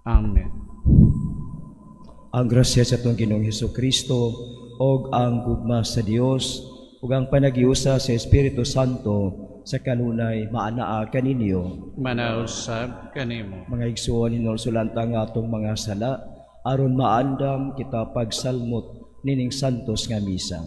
Amen. Ang grasya sa atong Ginoong Hesus Kristo og ang gugma sa Dios ug ang panaghiusa sa Espiritu Santo sa kanunay maanaa kaninyo. Manausab kanimo. Mga igsuon, hinulsulan ta ang atong mga sala aron maandam kita pagsalmot nining santos nga misa.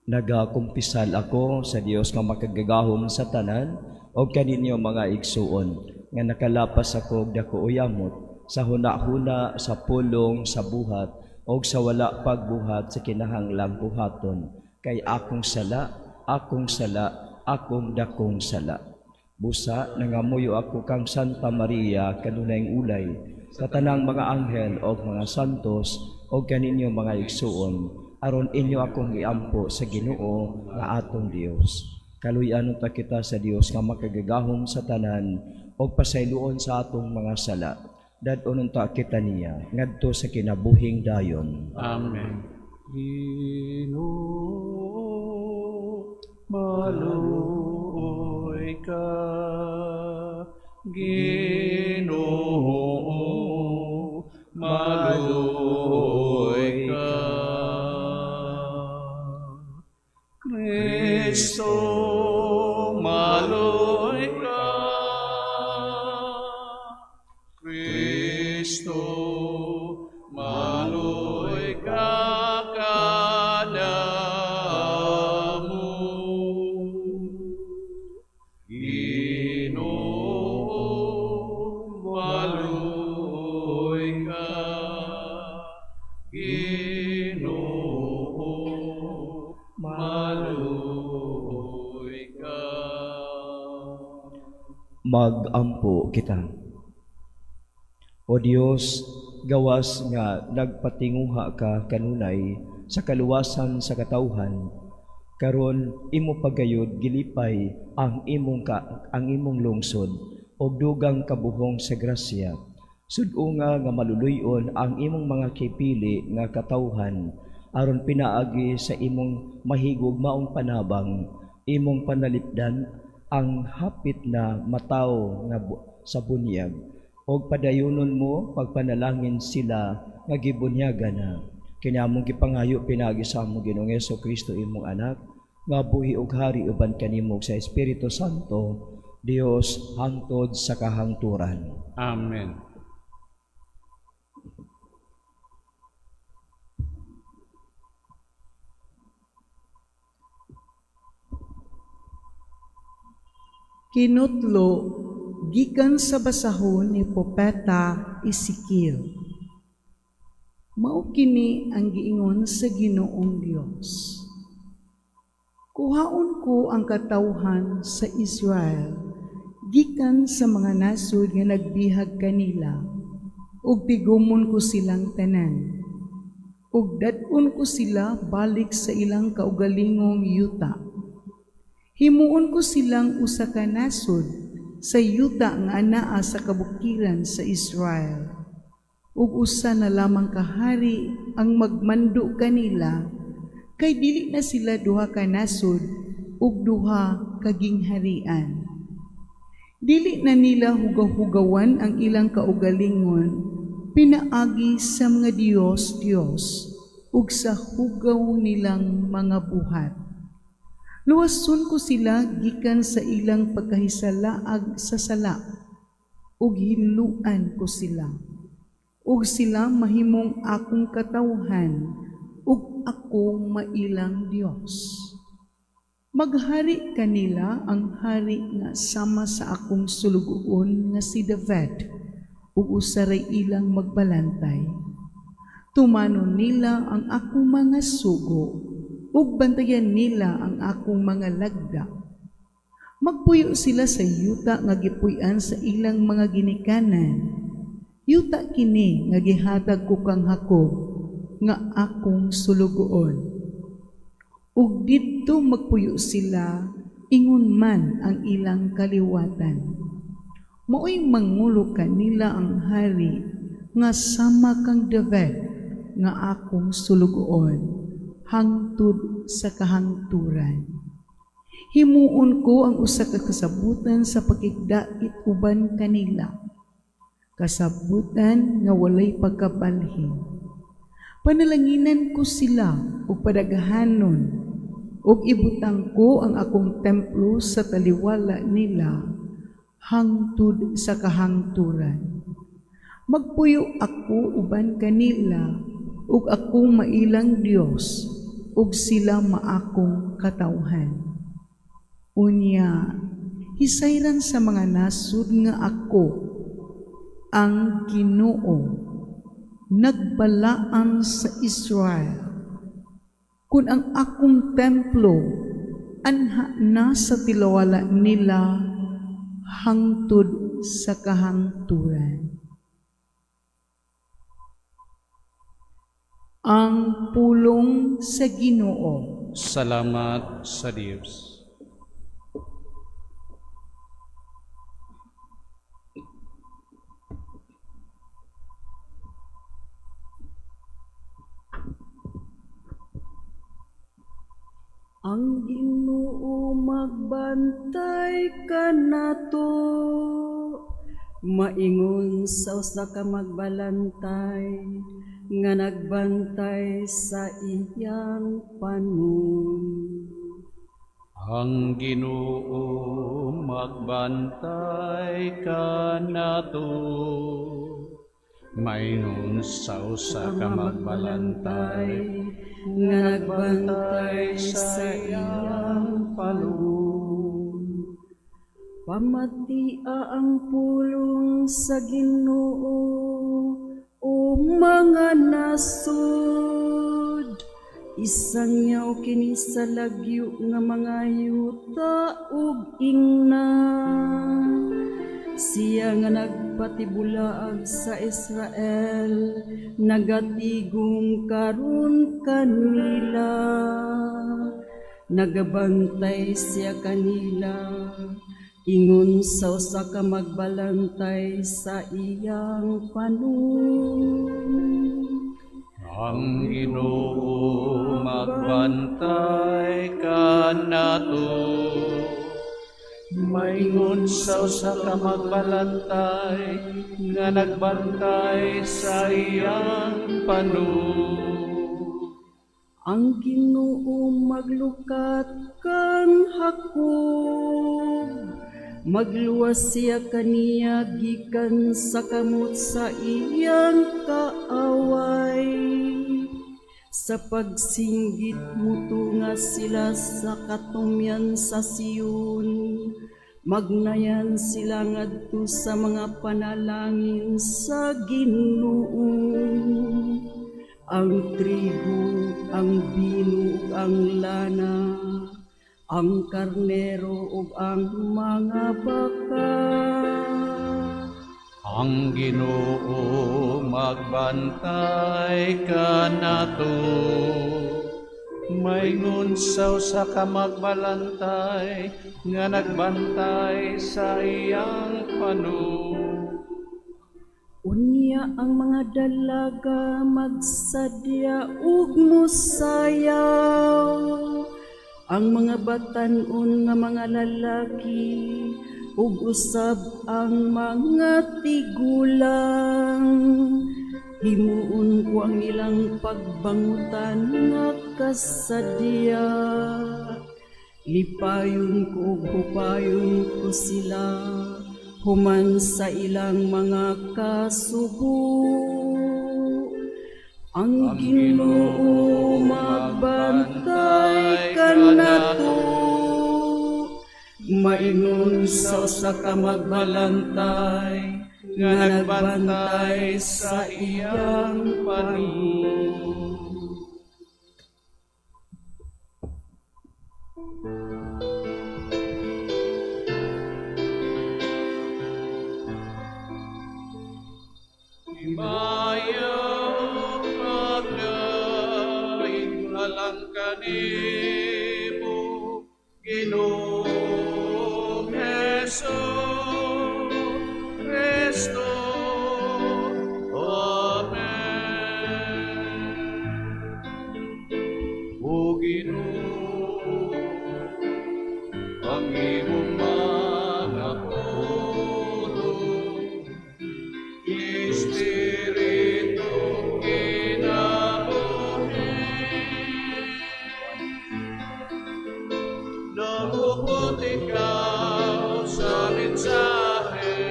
Nagakumpisal ako sa Dios nga makagagahom sa tanan og kaninyo, mga igsuon, nga nakalapas ako og dako uyamot sa hunahuna, sa pulong, sa buhat og sa wala pagbuhat sa kinahanglang buhaton, kay akong sala, akong sala, akong dakong sala. Busa nangamuyo ako kang Santa Maria, kanunayng ulay, sa tanang mga anghel og mga santos, og kaninyo, mga igsuon, aron inyo akong iampo sa Ginoo nga atong Dios. Kaluy-an unta kita sa Dios nga makagagahom sa tanan og pasayloon sa atong mga sala. Dad-on unta kita niya ngadto sa kinabuhing dayon. Amen. Ginoo, maluoy ka. Ginoo, maluoy ka. Kristo, maluoy ka. Kristo, maluoy ka kadamo. Ginoo, maluoy ka. Ginoo, maluoy ka. Magampo kita. O Dios, gawas nga nagpatinguha ka kanunay sa kaluwasan sa katawhan, karon imo pagayod gilipay ang imong lungsod og dugang kabuhong sa grasya. Sud-unga nga maluluy-on ang imong mga kipili nga katawhan aron pinaagi sa imong mahigugmaong panabang imong panalipdan ang hapit na matawo nga sa bunyag og padayonon mo pagpanalangin sila nga gibunyagan na. Kini among gipangayo pinaagi sa among Ginoong Kristo, imong anak, nga buhi ug hari uban kanimo sa Espiritu Santo, Dios, hangtod sa kahangturan. Amen. Kinutlo gikan sa basahon ni Propeta Ezekiel. Mao kini ang giingon sa Ginoong Dios. Kuhaon ko ang katawhan sa Israel gikan sa mga nasod nga nagbihag kanila, ug tigumon ko silang tanan, ug dad-on ko sila balik sa ilang kaugalingong yuta. Himuon ko silang usa ka nasod sa yuta nga anaa sa kabukiran sa Israel. Ug usa na lamang ka hari ang magmando kanila, kay dili na sila duha ka nasod ug duha ka gingharian. Dili na nila hugaw-hugawan ang ilang kaugalingon pinaagi sa mga Diyos-Diyos ug sa hugaw nilang mga buhat. Luwason ko sila gikan sa ilang pagkahisalaag sa sala, ug hinluan ko sila. Ug sila mahimong akong katawhan, ug ako mailang Dios. Maghari kanila ang hari nga sama sa akong sulugoon nga si David, ug usaray ilang magbalantay. Tumanon nila ang akong mga sugo, ug bantayan nila ang akong mga lagda. Magpuyo sila sa yuta nga gipuy-an sa ilang mga ginikanan. Yuta kini nga gihatag ko kang Jacob nga akong sulugoon. Ug didto magpuyo sila, ingon man ang ilang kaliwatan. Maoy mangulo kanila ang hari nga sama kang David nga akong sulugoon hangtod sa kahangturan. Himuon ko ang usa ka kasabutan sa pakigdait uban kanila. Kasabutan nga walay pagkabalhin. Panalanginan ko sila ug padaghanon, ug ibutang ko ang akong templo sa taliwala nila hangtod sa kahangturan. Magpuyo ako uban kanila, ug ako mailang Dios, ug sila maakong katawhan. Unya, hisayran sa mga nasud nga ako, ang Ginoo, nagbalaan sa Israel. Kun ang akong templo anha na sa tilawala nila hangtod sa kahangturan. Ang pulong sa Ginoo. Salamat sa Dios. Ang Ginoo magbantay kanato, maingon sa usa ka magbalantay nga nagbantay sa iyang panon. Ang Ginoo magbantay kanato, maingon sa usa ka magbalantay nga nagbantay sa iyang panon. Pamatia ang pulong sa Ginoo, o mga nasod. Isangyaw kini sa lagyo nga mga yuta ug ingna. Siya nga nagpatibulaag sa Israel, nagatigom karon kanila. Nagabantay siya kanila, ingon sa usa ka magbalantay sa iyang panon. Ang Ginoo magbantay kanato, maingon sa usa ka magbalantay nga nagbantay sa iyang panon. Ang Ginoo maglukat kang Jacob, magluwas siya kaniya gikan sa kamot sa iyang kaaway. Sa pagsinggit mutunga sila sa katumyan sa Sion, magnayan sila ngadto sa mga panalangin sa Ginoo. Ang trigo, ang bino ug ang lana, ang karnero ug ang mga baka. Ang Ginoo magbantay kanato, maingon sa usa ka magbalantay nga nagbantay sa iyang panon. Unya ang mga dalaga magsadya ug mosayaw, ang mga batan-on nga mga lalaki ug usab ang mga tigulang. Himuon ko ang ilang pagbangutan nga kasadya. Lipayon ko ug hupayon ko sila human sa ilang mga kasubo. Ang Ginoo magbantay kanato, maingon sa usa ka magbalantay nga nagbantay sa iyang panon. Imayaw pagdaig alang kanimo, Ginoong Hesus Kristo. Amen. O Ginoo, ang imong mga pulong Namukot ikaw sa mensahe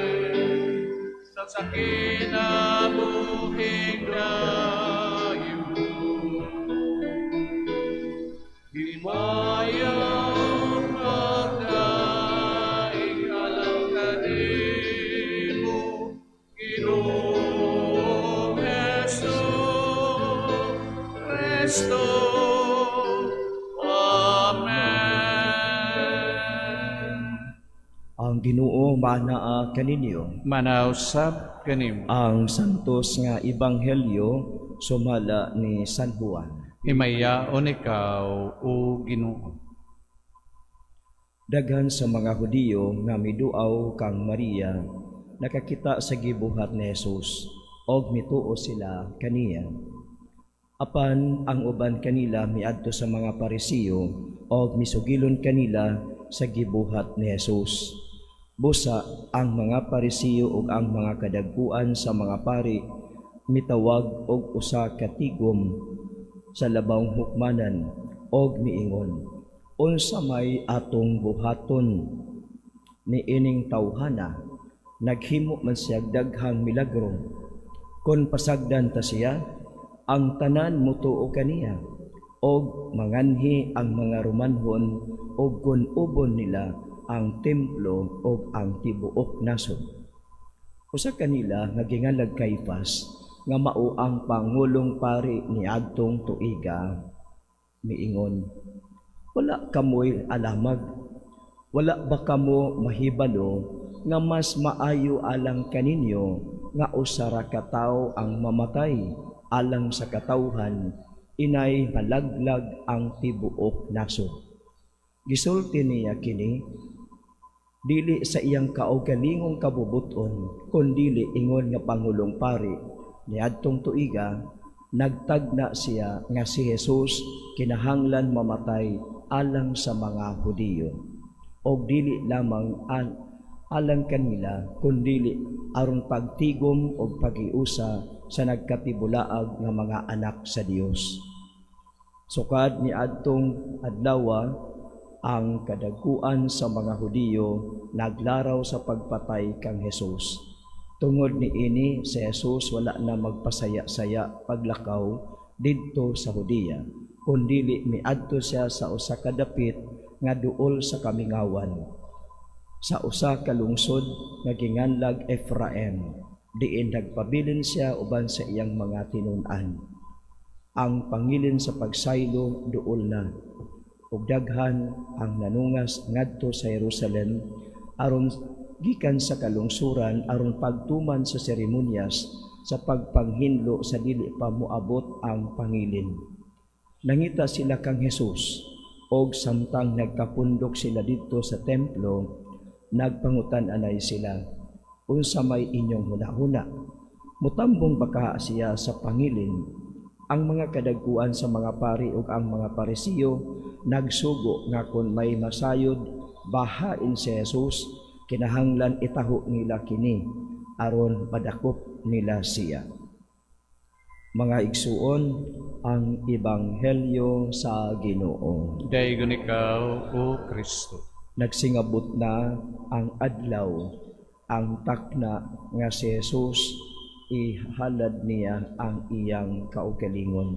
sa kinabuhing dayon. Himaya pagdaig alang kanimo, Ginoong Hesus Kristo. Amen. Ang Ginoo manaa kaninyo. Manausab kanimo. Ang santos nga ebanghelyo sumala ni San Juan. Himayaon ikaw, o Ginoo. Daghan sa mga Hudiyo nga miduaw kang Maria nakakita sa gibuhat ni Jesus og mituo sila kaniya. Apan ang uban kanila miadto sa mga Parisiyo og misugilon kanila sa gibuhat ni Jesus. Busa ang mga Parisiyo ug ang mga kadagkuan sa mga pari mitawag og usa ka tigom sa labawng hukmanan og miingon, "Unsa may atong buhaton ni ining tawhana? Naghimo man siya daghang milagro. Kon pasagdan ta siya, ang tanan motuo kaniya og manganhi ang mga Romanhon og gun-ubon nila ang templo ug ang tibuok nasod." Usa kanila nga ginganlag Kaifas, nga mao ang pangulong pari niadtong tuiga, miingon, "Wala kamoy alamag. Wala ba kamo mahibalo nga mas maayo alang kaninyo nga usa ra ka tawo ang mamatay alang sa katawhan inay malaglag ang tibuok nasod?" Gisulti niya kini dili sa iyang kaugalingong kabubuton, kundili ingon nga pangulong pari niadtong tuiga, nagtagna siya nga si Jesus kinahanglan mamatay alang sa mga Hudiyo og dili lamang alang kanila, kundili aron pagtigom og pagiusa sa nagkatibulaag nga mga anak sa Dios. Sukad ni adtong adlawa, ang kadagkuan sa mga Hudiyo naglaraw sa pagpatay kang Jesus. Tungod ni ini, si Jesus wala na magpasaya-saya paglakaw didto sa Hudiya, kundili miadto siya sa usa ka dapit nga duol sa kamingawan, sa usa ka lungsod nga ginganlag Efraim, diin nagpabilin siya uban sa iyang mga tinun-an. Ang pangilin sa pagsaylo duol na, ug daghan ang nanungas ngadto sa Jerusalem aron gikan sa kalungsuran aron pagtuman sa seremonyas sa pagpanghinlo sa dili pa moabot ang pangilin. Nangita sila kang Jesus, og samtang nagkapundok sila didto sa templo, nagpangutan-anay sila, "Unsa may inyong hunahuna? Mutambong ba kaha siya sa pangilin?" Ang mga kadagkuan sa mga pari ug ang mga Parisiyo nagsugo nga kon may masayod bahain si Jesus, kinahanglan itaho nila kini aron madakop nila siya. Mga igsuon, ang ebanghelyo sa Ginoo. Daygon ikaw, O Kristo. Nagsingabot na ang adlaw, ang takna nga si Jesus ihalad niya ang iyang kaugalingon.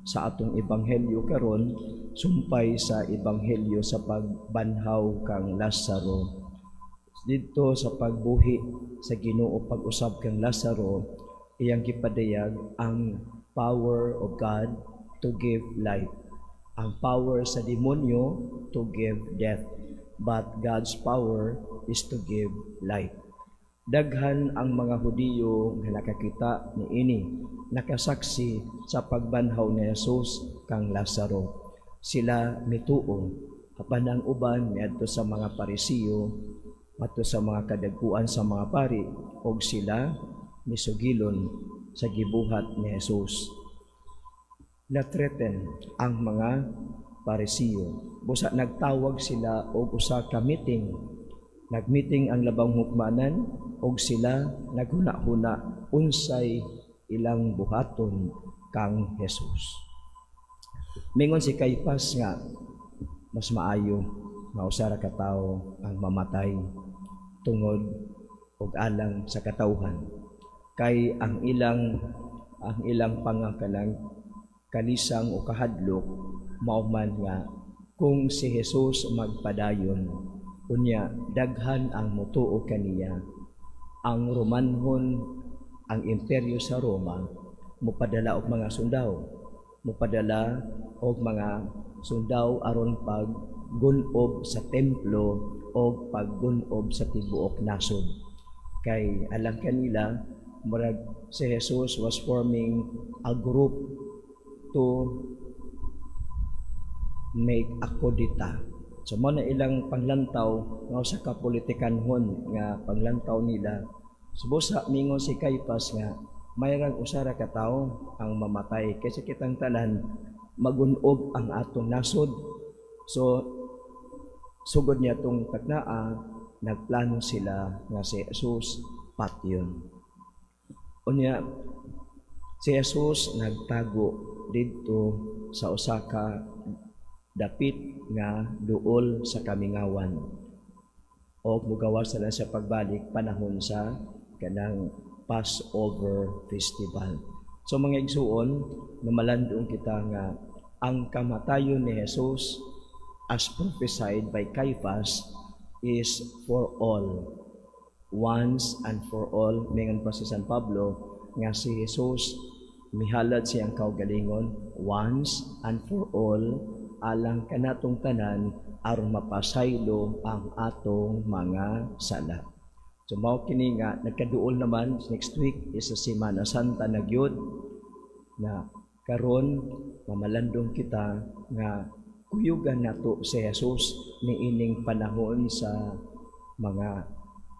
Sa atong ebanghelyo karon, sumpay sa ebanghelyo sa pagbanhaw kang Lazaro. Didto sa pagbuhi sa Ginoo pag-usab kang Lazaro, iyang gipadayag ang power of God to give life. Ang power sa demonyo to give death, but God's power is to give life. Daghan ang mga Hudiyo nga nakakita niini, nakasaksi sa pagbanhaw ni Jesus kang Lazaro. Sila mituo, apan ang uban miadto sa mga Parisiyo, adto sa mga kadagkuan sa mga pari, og sila misugilon sa gibuhat ni Jesus. Na-threaten ang mga Parisiyo. Busa nagtawag sila og usa ka meeting. Nagmeeting ang labang hukmanan og sila naghuna-huna unsay ilang buhaton kang Jesus. Mingon si Caiphas nga mas maayo nga usa ra ka tawo ang mamatay tungod og alang sa katawhan, kay ang ilang pangakalang kalisang o kahadlok mao man nga kung si Jesus magpadayon, unya daghan ang mutuo kaniya, ang Romanhon, ang imperyo sa Roma, mupadala og mga sundao, aron paggunob sa templo o paggunob sa tibuok nasod, kay alam kanila murag si Jesus was forming a group to make a coup d'etat. So mao na ilang panglantaw nga usa ka politikanhon nga panglantaw nila. So busa mingon si Caiphas nga mayrang usa ra ka tawo ang mamatay kaysa kitang tanan magunob ang atong nasod. So sugod niya tong taknaa, nagplano sila nga si Jesus patyon. Unya si Jesus nagtago didto sa usa ka dapit nga duol sa kamingawan o mugawas na lang sa pagbalik panahon sa kanang Passover Festival. So mga igsuon, mamalandong kita nga ang kamatayon ni Jesus as prophesied by Caiaphas is for all. Once and for all, mingon pa si San Pablo nga si Jesus mihalad siyang kaugalingon once and for all alang kanatong tanan aron mapasaylo ang atong mga sala. So mao kini nga nagkaduol naman, next week is sa Semana Santa na gyud na. Karon mamalandong kita nga kuyugan nato si Jesus niining panahon sa mga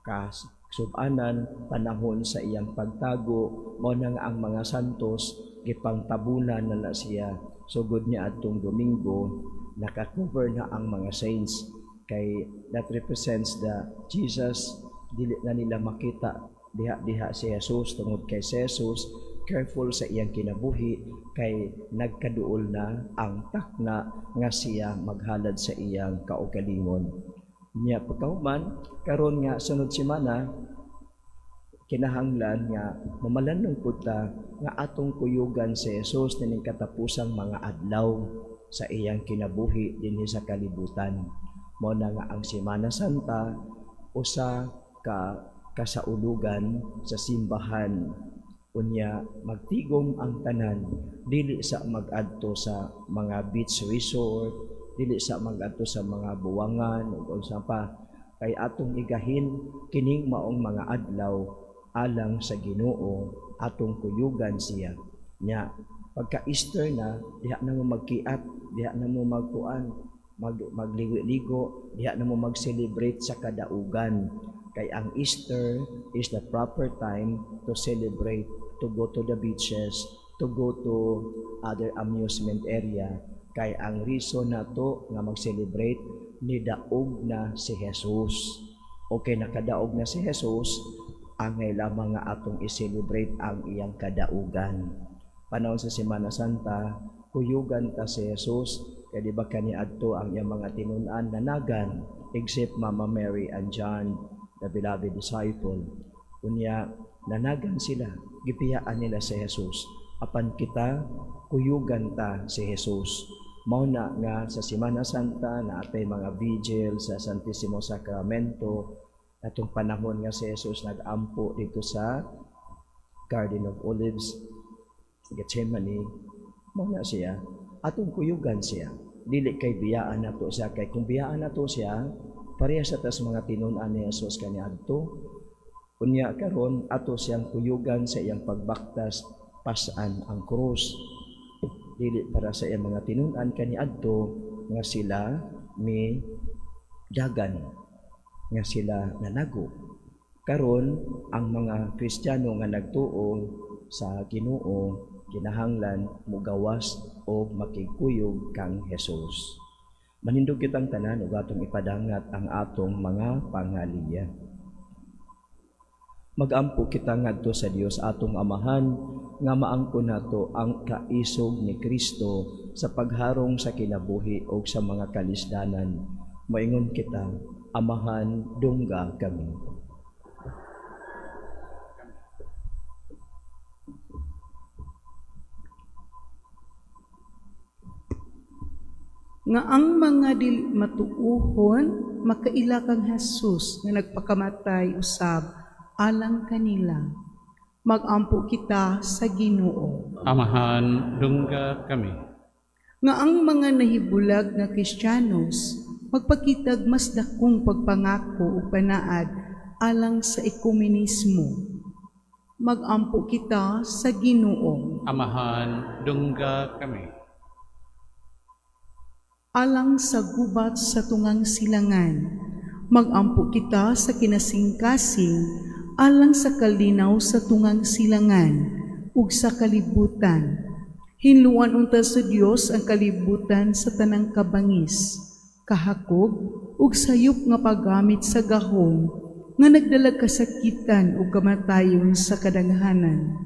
kasubanan, panahon sa iyang pagtago. Mao na nga ang mga santos gipangtabunan na na siya sugod niya atong Domingo. Naka-cover na ang mga saints kay that represents the Jesus. Dili na nila makita diha-diha si Jesus tungod kay si Jesus careful sa iyang kinabuhi kay nagkaduol na ang takna nga siya maghalad sa iyang kaugalingon. Nya pagkahuman, karon nga sunod semana, kinahanglan nga mamalandong pud ta nga atong kuyugan si Jesus nining katapusang mga adlaw sa iyang kinabuhi dinhi sa kalibutan. Mao na nga ang Semana Santa usa ka kasaulugan sa simbahan. Unya magtigom ang tanan, dili sa mag-adto sa mga beach resort, dili sa mag-adto sa mga buwangan ug unsa pa, kay atong igahin kining maong mga adlaw alang sa Ginoo, atong kuyugan siya. Nya pagka Easter na, diha na mo magkiat, diha na mo magkuan, magligo-ligo, diha na mo mag-celebrate sa kadaugan, kay ang Easter is the proper time to celebrate, to go to the beaches, to go to other amusement area, kay ang reason nato nga mag-celebrate, nidaog na si Jesus. Okay, nakadaog na si Jesus, angay lamang nga atong i-celebrate ang iyang kadaugan. Panahon sa Semana Santa, kuyugan ta si Jesus, kay di ba kaniadto ang iyang mga tinun-an nanagan except Mama Mary and John, the beloved disciple. Unya nanagan sila, gipiyaan nila si Jesus. Apan kita, kuyugan ta si Jesus. Mao na nga sa Semana Santa na atay mga vigil sa Santissimo Sacramento, atong panahon nga si Jesus nag-ampo dito sa Garden of Olives, Gethsemane, mao na siya, atong kuyugan siya. Dili kay biyaan nato siya, kay kung biyaan nato siya, pareha sa tas mga tinun-an ni Jesus kaniadto. Unya karon ato siyang kuyugan sa iyang pagbaktas, pasan ang krus. Dili para sa iyang mga tinun-an kaniadto nga sila mi dagan, nga sila nanago. Karon ang mga Kristiyano nga nagtuo sa Ginoo kinahanglan mugawas o makigkuyog kang Jesus. Manindog kitang tanan ug atong ipadangat ang atong mga pangaliya. Magampo kita ngadto sa Dios atong Amahan nga maangkon nato ang kaisog ni Kristo sa pagharong sa kinabuhi ug sa mga kalisdanan. Moingon kita, Amahan, dungga kami. Nga ang mga dili matuohon makaila kang Jesus nga nagpakamatay usab alang kanila. Magampo kita sa Ginoo. Amahan, dungga kami. Nga ang mga nahibulag nga Kristiyanos magpakitag mas dakong pagpangako ug panaad alang sa ekumenismo. Magampo kita sa Ginoo. Amahan, dungga kami. Alang sa gubat sa tungang silangan, magampo kita sa kinasingkasing alang sa kalinaw sa tungang silangan ug sa kalibutan. Hinluan unta sa Dios ang kalibutan sa tanang kabangis, kahakog ug sayop nga paggamit sa gahom nga nagdalag kasakitan ug kamatayon sa kadaghanan.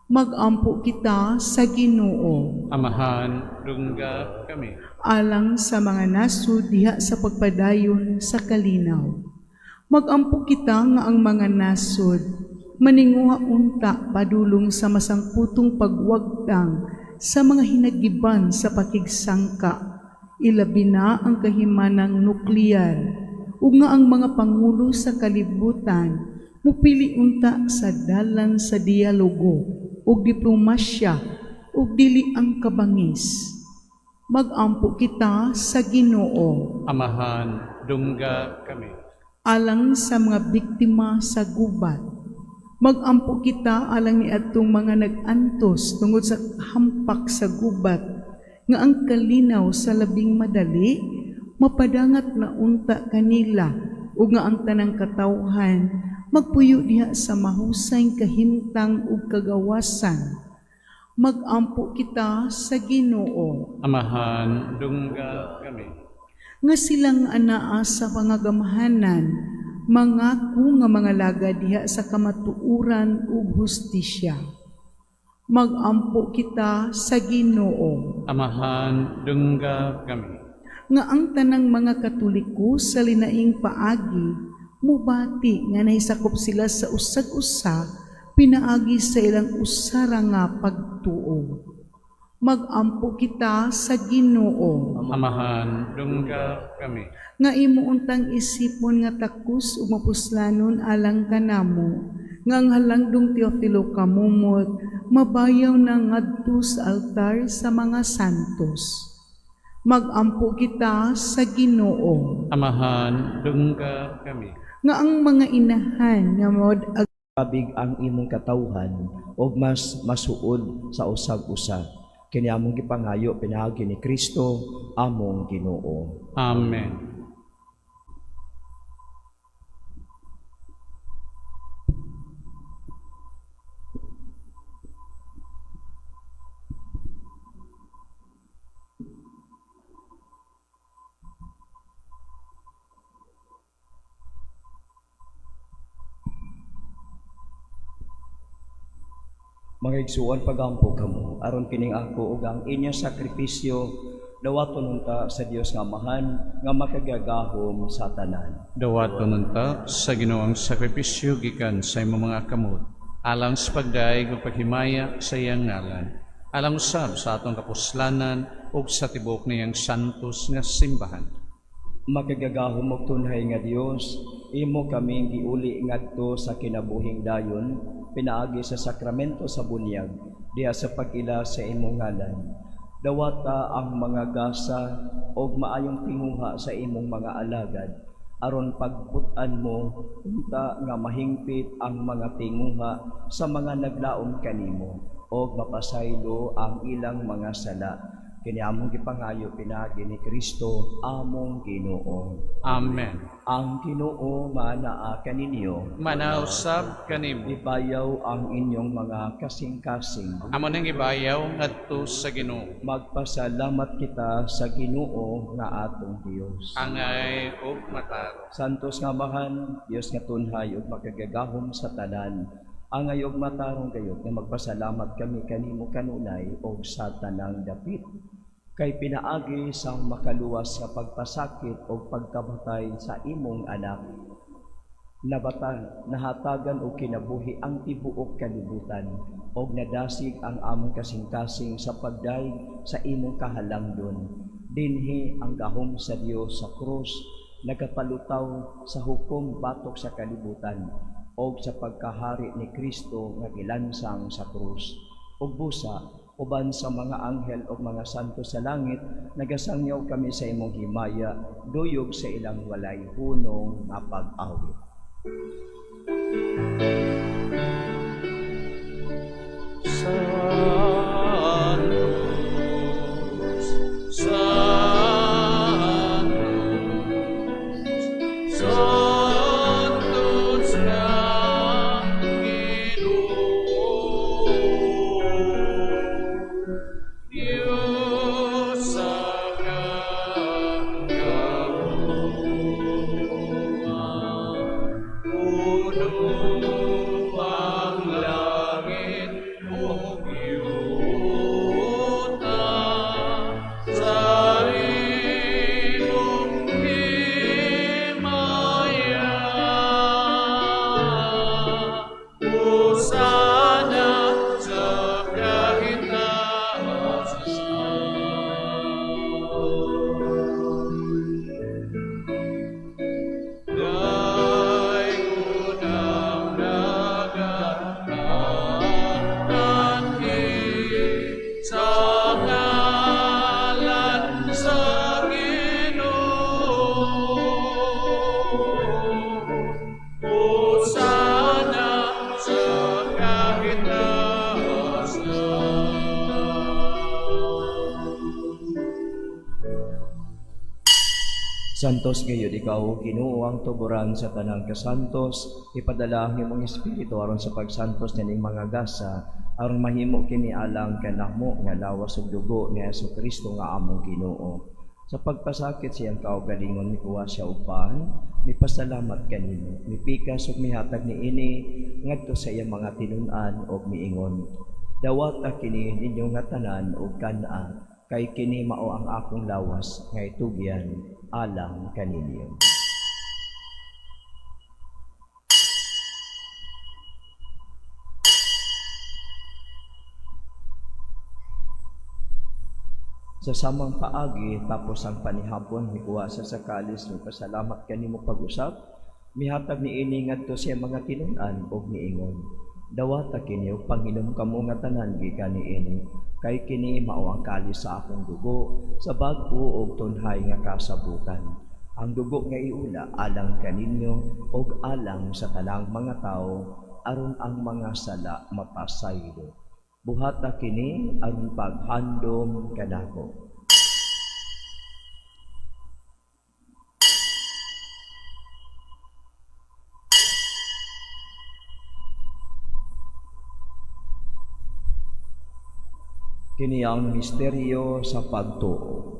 Magampo kita sa Ginoo. Amahan, dungga kami. Alang sa mga nasud diha sa pagpadayon sa kalinaw. Magampo kita nga ang mga nasod maninguha unta padulong sa masangputong pagwagtang sa mga hinagiban sa pakigsangka, ilabi na ang kahimanang nukleyar, ug nga ang mga pangulo sa kalibutan mupili unta sa dalan sa dialogo ug diplomasya ug dili ang kabangis. Magampo kita sa Ginoo. Amahan, dungga kami. Alang sa mga biktima sa gubat. Magampo kita alang ni atong mga nag-antos tungod sa hampak sa gubat, nga ang kalinaw sa labing madali mapadangat na unta kanila ug nga ang tanang katawhan magpuyo diha sa mahusay kahimtang ug kagawasan. Magampo kita sa Ginoo. Amahan, dungga kami. Nga silang anaa sa pangagamahanan, mangako nga mga laga diha sa kamatuoran ug hustisya. Magampo kita sa Ginoo. Amahan, dungga kami. Nga ang tanang mga Katoliko sa linaing paagi mubati nga nahisakop sila sa usag-usa pinaagi sa ilang usara nga pagtuo. Magampo kita sa Ginoo. Amahan, dungga kami. Nga imo untang isipon nga takos ug mapuslanon alang kanamo, nga ang halangdong Teofilo Camomot mabayaw na ngadto sa altar sa mga santos. Magampo kita sa Ginoo. Amahan, dungga kami. Nga ang mga inahan nga mod Kabig ang imong katawhan og mas masuod sa usag-usa. Kini among gipangayo pinaagi ni Kristo among Ginoo. Amen. Mga igsuon, pagampo kamo aron kining ako ug ang inyong sakripisyo dawaton unta sa Dios nga Amahan nga makagagahom sa tanan. Dawaton unta sa Ginoo ang sakripisyo gikan sa imong mga kamot, alang sa pagdayeg ug paghimaya sa iyang ngalan, alang usab sa atong kapuslanan ug sa tibuok niyang santos nga simbahan. Makagagahom og tunhay nga Dios, imo kaming giuli ngadto sa kinabuhing dayon pinaagi sa sakramento sa bunyag diha sa pag-ila sa imong ngalan. Dawata ang mga gasa og maayong tinguha sa imong mga alagad aron pagbut-an mo unta nga mahingpit ang mga tinguha sa mga naglaom kanimo og mapasaylo ang ilang mga sala. Kini among gipangayo pinaagi ni Kristo among Ginoo. Amen. Ang Ginoo manaa kaninyo. Manausab kanimo. Ibayaw ang inyong mga kasing-kasing. Amo nang ibayaw ngadto sa Ginoo. Magpasalamat kita sa Ginoo nga atong Dios. Angay ug matarong. Santos nga Amahan, Dios nga tunhay ug makagagahom sa tanan. Angay ug matarong gayud nga magpasalamat kami kanimo kanunay og sa tanang dapit. Kay pinaagi sa makaluwas nga pagpasakit o pagkamatay sa imong anak, nabatan, nahatagan og kinabuhi ang tibuok kalibutan og nadasig ang among kasing-kasing sa pagdayeg sa imong kahalangdon. Dinhi ang gahom sa Dios sa krus nagapalutaw sa hukom batok sa kalibutan og sa pagkahari ni Kristo nga gilansang sa krus. Ug busa, uban sa mga anghel ug mga santo sa langit, nagasangyaw kami sa imong himaya, duyog sa ilang walay hunong nga pag-awit. Sanctus, Sanctus, Sanctus ang Ginoo, Dios sa kagahuman. Puno ang langit ug yuta sa imong himaya. Hosana sa kahitaasan. Daygon ang nagaanhi sa ngalan sa Ginoo. Hosana sa kahitaasan. Santos gayud ikaw, Ginoo, ang tuboran sa tanang kasantos, ipadala ang imong espiritu aron sa pagsantos nining mga gasa, aron mahimo kini alang kanamo nga lawas ug dugo ni Hesukristo nga among Ginoo. Sa pagpasakit siyang kaugalingon, mikuha siya og pan, mipasalamat kanimo, mipikas ug mihatag niini ngadto sa iyang mga tinun-an ug miingon: Dawata kini ninyo nga tanan ug kan-a, kay kini mao ang akong lawas nga itugyan alang kaninyo. Sa samang paagi, tapos ang panihapon, mikuha siya sa kalis, mipasalamat kanimo pag-usap, mihatag niini ngadto sa mga tinun-an ug miingon: Dawata kini ug panginom kamo nga tanan gikan niini, kay kini mao ang kalis sa akong dugo sa bag-o ug tunhay nga kasabutan. Ang dugo nga iula alang kaninyo ug alang sa tanang mga tawo aron ang mga sala mapasaylo. Buhata kini aron paghandom kanako. Kini ang misteryo sa pagtuo.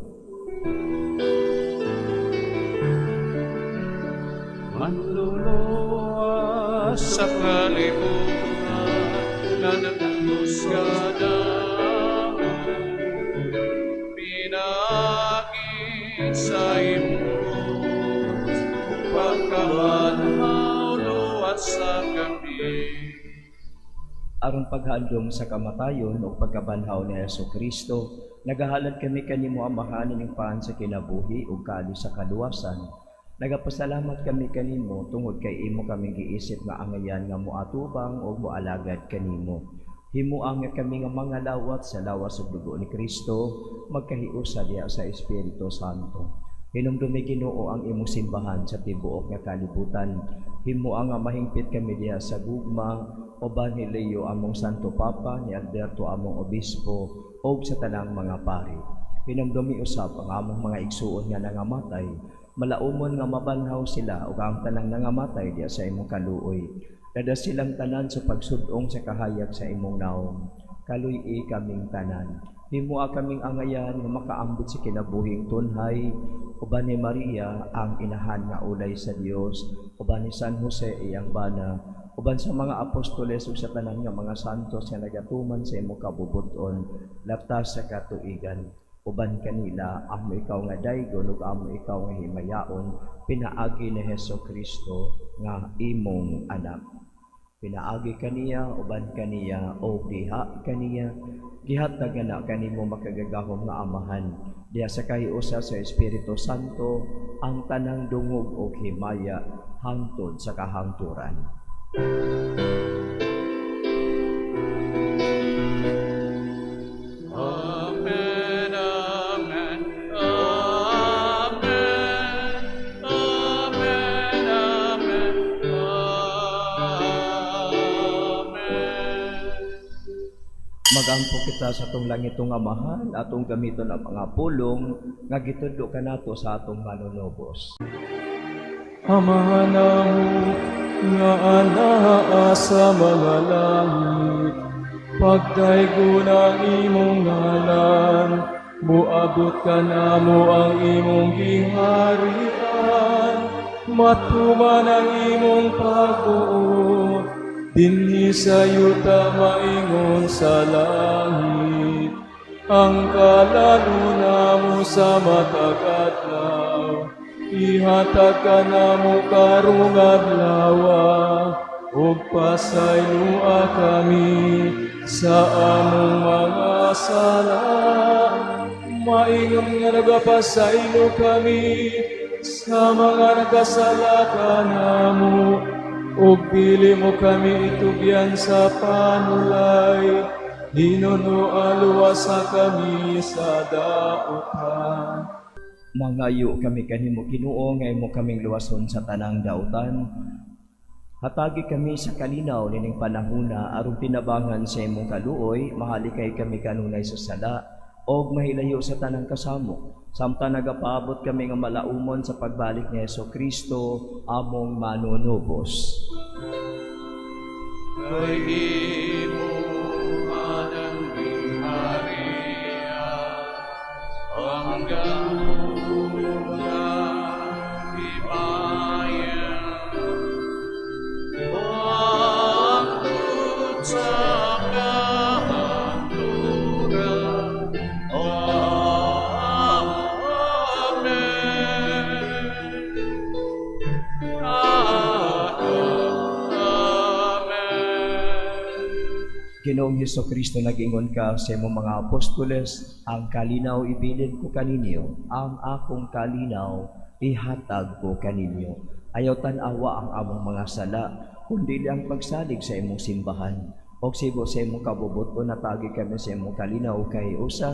Manluluwas sa kalibutan nga nagtus kanamo, pinaagi sa imong krus, pagkabanhaw luwas sa kami. Aron paghandom sa kamatayon o pagkabanhaw ni Hesukristo, nagahalad kami kanimo Amahan ining paan sa kinabuhi ug kaali sa kaluwasan. Nagapasalamat kami kanimo tungod kay imo kami giisip nga angayan nga moatubang ug moalagad kanimo. Himoa nga kami nga mga lawat sa lawas ug dugo ni Kristo, magkahiusa diha sa Espiritu Santo. Hinumdumi Ginoo ang imong simbahan sa tibuok nga kalibutan. Himoa nga mahingpit kami diha sa gugma uban ni Leo among Santo Papa, ni Alberto among Obispo, ug sa tanang mga pari. Hinumdumi usab ang among mga igsuon nga nangamatay, malaumon nga mabanhaw sila ug ang tanang nangamatay diha sa imong kaluoy. Dada silang tanan sa pagsud-ong sa kahayag sa imong naong. Kaluy-i kaming tanan. Himoa kaming angayan nga makaambit sa kinabuhing tunhay, uban ni Maria ang inahan nga ulay sa Dios, uban ni San Jose iyang bana, uban sa mga apostoles ug sa tanan nga mga santos nga nagatuman sa imong kabubut-on, laptas sa katuigan. Uban kanila, amo ikaw nga daygon ug amo ikaw nga himayaon, pinaagi ni Hesus Kristo nga imong anak. Pinaagi kaniya, uban kaniya, o diha kaniya, gihatag na kanimo makagagahom nga Amahan, diha sa kahiusa sa Espiritu Santo, ang tanang dungog o himaya hangtod sa kahangturan. Amen, amen, amen, amen, amen, amen. Magampo kita sa atong langitong Amahan, atong gamiton ang mga pulong nga gitudlo kanato sa atong Manunubos. Amahan namo nga anaa sa mga langit, pagdaygon ang imong ngalan, muabot kanamo ang imong giharian, matuman ang imong pagbuot, dinhi sa yuta maingon sa langit. Ang kalan-on namo sa matag adlaw, ihatag kanamo karong adlawa, ug pasayloa kami sa among mga sala, maingon nga nagapasaylo kami sa mga nagkasala kanamo, ug dili mo kami itugyan sa panulay, hinunoa luwasa kami sa dautan. Mangayo kami kanimo, Ginoo, nga imo kaming luwason sa tanang dautan. Hatagi kami sa kalinaw nining panahuna aron tinabangan sa imong kaluoy, mahalikay kami kanunay sa sala og mahilayo sa tanang kasamok, samtang nagapaabot kami nga malaumon sa pagbalik ni Hesus Kristo among Manunubos. Kay imo man ang gingharian, ang gahom, himaya, hangtod sa kahangturan. Amen. Amen. Ginoong Hesus Kristo, nag-ingon ka sa imong mga apostoles, "Ang kalinaw ibilin ko kaninyo, ang akong kalinaw ihatag ko kaninyo. Ayaw tan-awa ang among mga sala, kundi ang pagsalig sa imong simbahan. Og sibo sa imong kabubut-on, hatagi kami sa imong kalinaw kahiusa,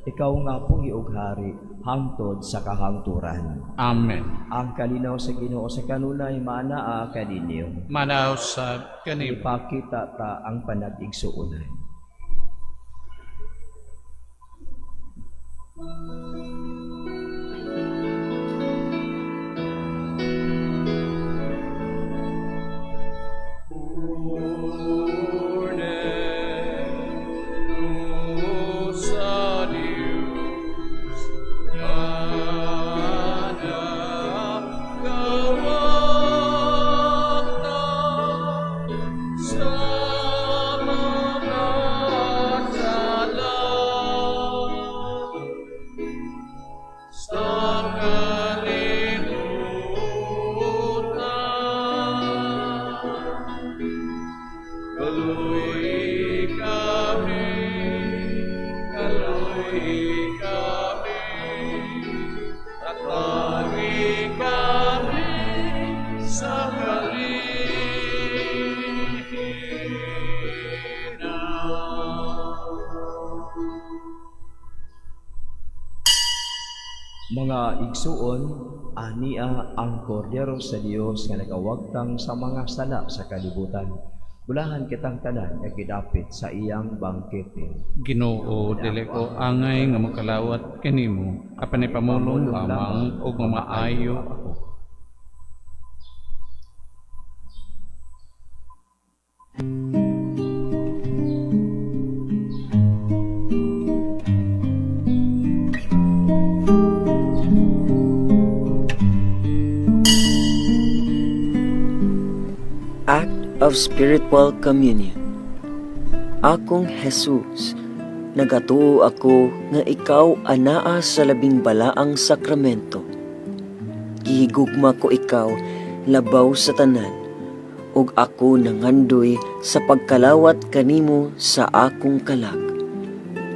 ikaw nga buhi ug hari hangtod sa kahangturan." Amen. Ang kalinaw sa Ginoo sa kanunay maanaa kaninyo. Manaa usab kanimo. Ipakita ta ang panag-igsuonan. Urne sa Dios, nagawakta sa mga sala sa kalibutan. Kaluoyi kami, kaluoyi kami, hatagi kami sa kalinaw. Mga igsuon, ania ang Kordero sa Dios nga nagawagtang sa mga sala sa kalibutan. Bulahan kitang tanan nga gidapit sa iyang bangkete. Ginoo, dili ko angay nga mokalawat kanimo, apan ipamulong lamang ug mamaayo ako. Act of Spiritual Communion. Akong Jesus, Nagatuo ako nga ikaw anaa sa labing balaang sakramento. Gihigugma ko ikaw labaw sa tanan, ug ako nangandoy sa pagkalawat kanimo sa akong kalag.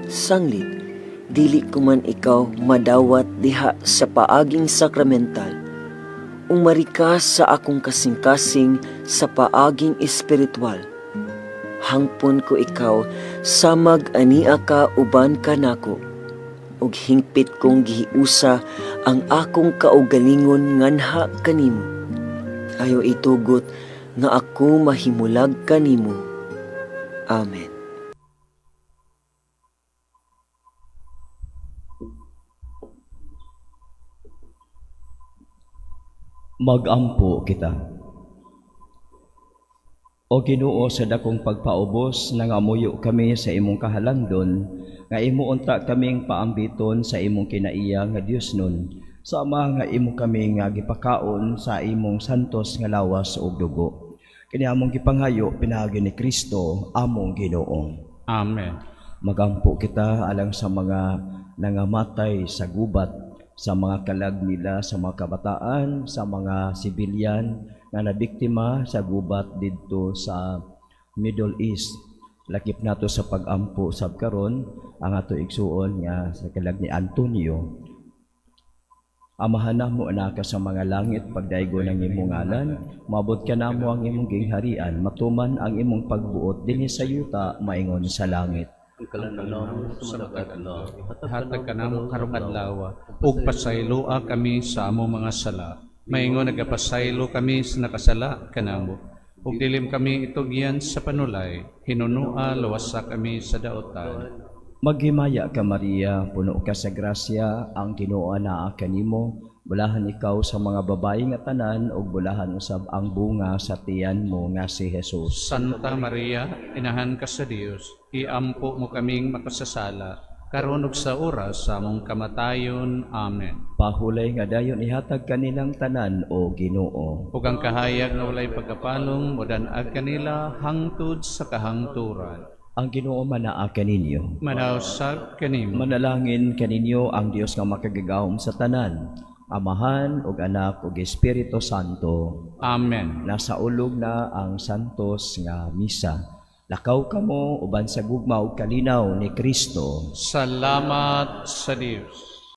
Sanglit, dili ko man ikaw madawat diha sa paaging sakramental. Umari ka sa akong kasing-kasing sa paaging espiritual. Hangpon ko ikaw samag ania ka uban kanako, ug hingpit kong gihiusa ang akong kaugalingon nganha kanimo. Ayaw itugot nga ako mahimulag kanimo. Amen. Magampo kita. O Ginoo, sa dakong pagpaubos, nangamuyo kami sa imong kahalangdon, nga imo unta kaming paambiton sa imong kinaiya nga Dios nun, sama nga imo kami nga gipakaon sa imong santos nga lawas ug dugo. Kini among gipanghayo pinaagi ni Kristo among Ginoo. Amen. Magampo kita alang sa mga nangamatay sa gubat, sa mga kalag nila, sa mga kabataan, sa mga sibilyan nga nabiktima sa gubat didto sa Middle East. Lakip nato sa pag-ampo sab karon ang ato igsuon nga sa kalag ni Antonio. Amahan namo anaka sa mga langit, pagdaygo ng imong ngalan, maabot ka namo ang imong gingharian, matuman ang imong pagbuot dinhi sa yuta maingon sa langit. Ang kalan sa matag adlaw, hatag kanamo karong adlaw, ug pasayloa kami sa among mga sala, maingon nagapasaylo kami sa nakasala kanamo. Ug dilim kami itugyan sa panulay, hinunua lawasa kami sa daotan. Maghimaya ka Maria, puno ka sa grasya, ang Ginoo naa kanimo, bulahan ikaw sa mga babae nga tanan ug bulahan usab ang bunga sa tiyan mo nga si Jesus. Santa Maria, inahan ka sa Dios, iampo mo kaming makasasala, karon ug sa oras sa among kamatayon. Amen. Pahulay nga dayon ihatag kanilang tanan o Ginoo. Ug ang kahayag nga walay pagkapalong modan-ag kanila hangtod sa kahangturan. Ang Ginoo manaa kaninyo. Manausab kanimo. Manalangin kaninyo ang Dios nga makagagahom sa tanan, Amahan ug Anak ug Espiritu Santo. Amen. Nasa ulog na ang santos nga misa. Lakaw kamo uban sa gugma ug kalinaw ni Kristo. Salamat sa Dios.